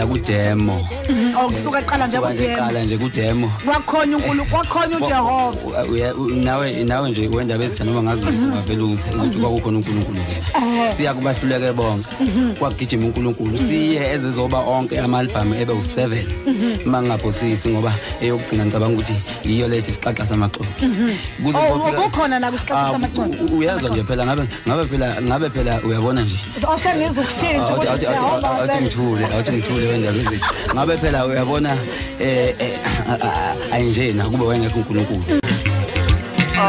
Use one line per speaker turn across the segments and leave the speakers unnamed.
Ku demo.
Okusuka eqala nje ku demo.
Eqala nje ku demo.
Kwakhonya uNkulunkulu, kwakhonya uJehova.
Nawe nje wendaba ezitha noma ngakuzisa ungavela ukuthi kwakukhona uNkulunkulu vele. Siya kubahluleke bonke. Kwagijima uNkulunkulu. Siye ezezoba onke ama-album ebe u7. Mangaphosisi ngoba eyokugcina ngicabanga ukuthi yiyo lethi Isixaxa Samaxoxo.
Kuze kufika kukhona la kuSixaxa Samaxoxo.
Uyazwa nje phela ngabe phela uyabona nje.
Osengizwa ukushintsha ukuthi Jehova
awuthi ngithule wendaba ezitha. Ngabe phela uyabona ayinjena kube wayengekho uNkulunkulu.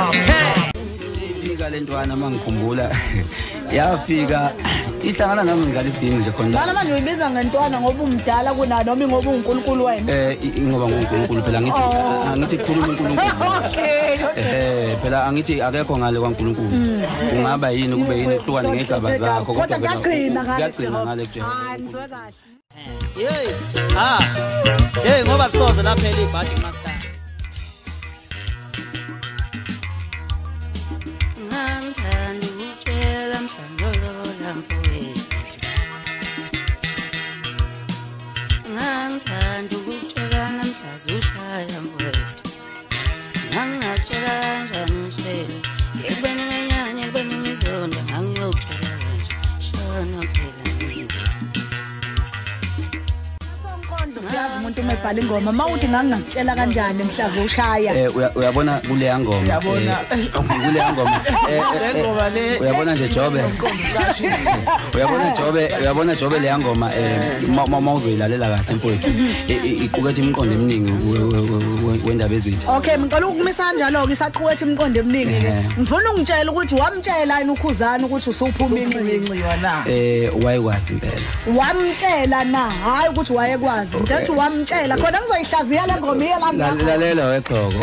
Okay.
Ifika lentwana mangikhumbula yafika ihlangana nami ngidlala isiginci nje khona.
Bana manje uyibiza ngentwana ngoba umdala kuna noma ngoba uNkulunkulu wena.
Ngoba nguNkulunkulu phela angithi khuluma uNkulunkulu.
Okay.
Phela angithi akekho ngale kwaNkulunkulu. Kungaba yini kube yini ehlukane ngegaba zakho
kodwa kuyagcina ngale
Jehova.
Hayi ngizwe kahle.
Hey, ah. Hey ngoba kusoze laphela ibhadi master.
Ngangithanda ukutshela mhlangolola mfowethu. Ngangithanda ukutshela namhlaza ushaya mfowethu. Ngangakutshela kanjani mshela, ekubeni ngenyanya ekubeni ngizonda ngangiyokutshela kanje. Shona phela mina.
Siyazi umuntu uma ebhala ingoma mawuthi ngangakutshela kanjani mhlaza ushaya.
Uyabona kuleya ngoma. Kuleya ngoma. Uyabona nje Jobe. Uyabona Jobe leya ngoma mawuzoyilalela kahle mfowethu. Iqukethe imiqondo eminingi wendaba ezitha.
Okay, ngicela ukumisa kanjalo ke isaqukethe imiqondo eminingi ke. Ngifuna ungitshela ukuthi wamtshela yini uKhuzani ukuthi usuphuma inxiwa na?
Wayekwazi impela.
Wamtshela na? Hayi ukuthi wayekwazi. Nje wamtshela khona ngizoyihlaziya le ngoma iye la.
Lalela wegqoko.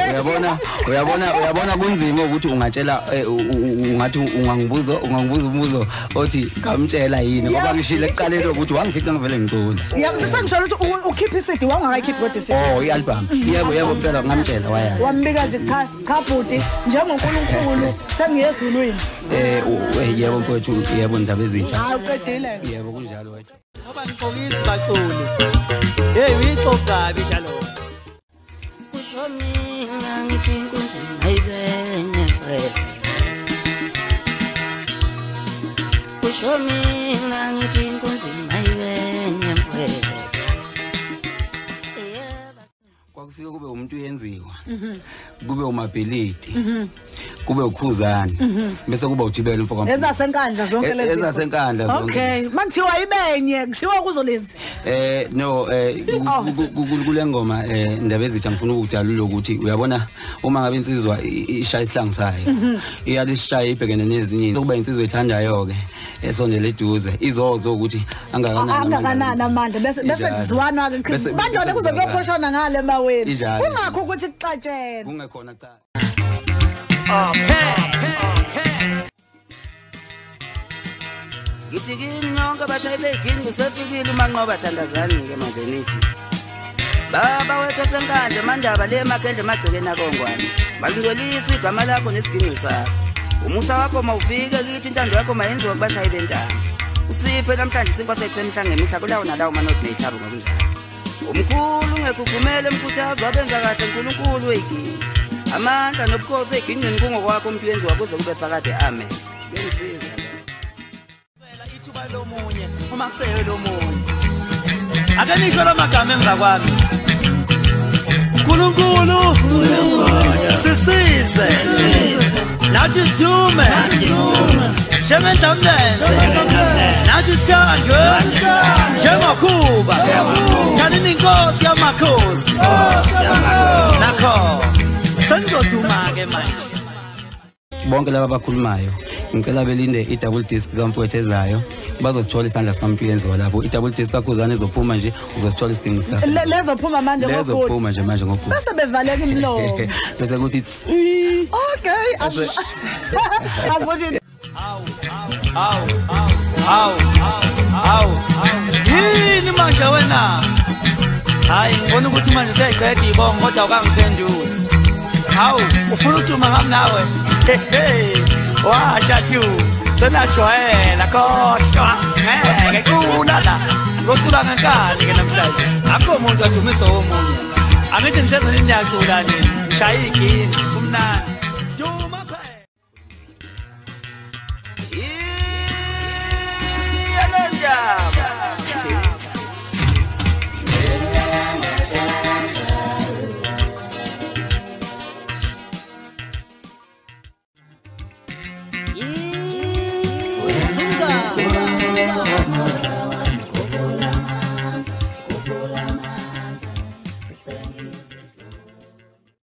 Uyabona kunzima ukuthi ungatshela ungathi ungangibuza umbuzo othi ngamtshela yini ngoba ngishilo ekuqaleni ukuthi wangifica ngivele ngicula.
Yabo sesengisholo ukuthi ukhipha iCD wangakayikhiphi kodwa iCD.
Oh i-album. Yebo phela ngamtshela wayazi.
Wambika nje cha bhuti njengoNkulunkulu sengiyezulwini.
Yebo mfowethu yebo ndaba ezintsha.
Hayi uqedile.
Yebo kunjalo wethu.
Ngoba ngixokisi baculi. Hey uyixoxa kabi njalo.
Kusho mina ngithi inkunzi mayibenye mfowethu. Kusho mina ngithi inkunzi mayibenye mfowethu.
Kwakufika kube umuntu uyenziwa. Kube umabhilidi. Kube uKhuzani. Bese kuba uJibele mfowethu.
Ezasenkandla zonke lezi.
Ezasenkandla zonke.
Okay, mangithiwa ibenye, kushiwa kuzo lezi.
No kule ngoma indaba ezitha ngifuna ukudalula ukuthi uyabona uma ngabe insizwa ishaya isihlangu sayo. Iyalishaya ibhekene nezinye. Kuba insizwa ethandayo ke esondele eduze izozo ukuthi angakanani
amandla bese kuzwanwa ke bandone kuze kuyophoshana ngale maweni. Kungakho ukuthi kuxatshene.
Kungekhona cha.
Okay.
Ngithi kini nonke abashayi beginci usefikile uManqoba thandazani-ke manje nithi. Baba wethu osenkandla mandaba le makhendle emagcekeni akongwane. Malingcweliswe igama lakho nesiginci sakho. Umusa wakho mawufike kithi intando yakho mayenziwe kubashayi bentamo. Usiphe namhlanje isinkwa sethu semihla ngemihla kulawo nalawo manodi neyihlabo ngokunjalo. Umkhulu ungekhukhumele emkhuthazo abenza kahle uNkulunkulu weyiginci. Amandla nobukhosi eginqini kungokwakho umuntu yenziwa kuze kube phakade amen. Ngiyisiza
la. Ithuba lomunye uma kuseye lomunye. Ake nisho lamagama emva kwami. uNkulunkulu sisize. Nathi sithume. Njengendamlenze. Nathi sithandwe. Njengokhuba. Thanini inkosi yamakhosi. Nakho. Sengizothuma-ke manje.
Bonke laba abakhulumayo ngicela belinde i-double disc kamfowethu ezayo bazosithola isandla sikaMpiyenziwa lapho i-double disc kaKhuzani ezophuma nje uzosithola isiginci sika
lezophuma manje ngokuthi
lezophuma nje manje ngokuthi
bese bevaleka imlomo
bese kuthi
okay azothi
Awu awu awu yini manje wena? Hayi ngibona ukuthi manje seyiqeda ibongo kodwa ukangiphenduli. Hawu ufuna utuma ngami nawe? Washa tu senajwayela kodwa ngeke kulala. Ngocula ngenkani ke namhlanje. Akho umuntu adumisa omunye. Angithi nihlezi niyacula nini. Shaya igini kumnandi.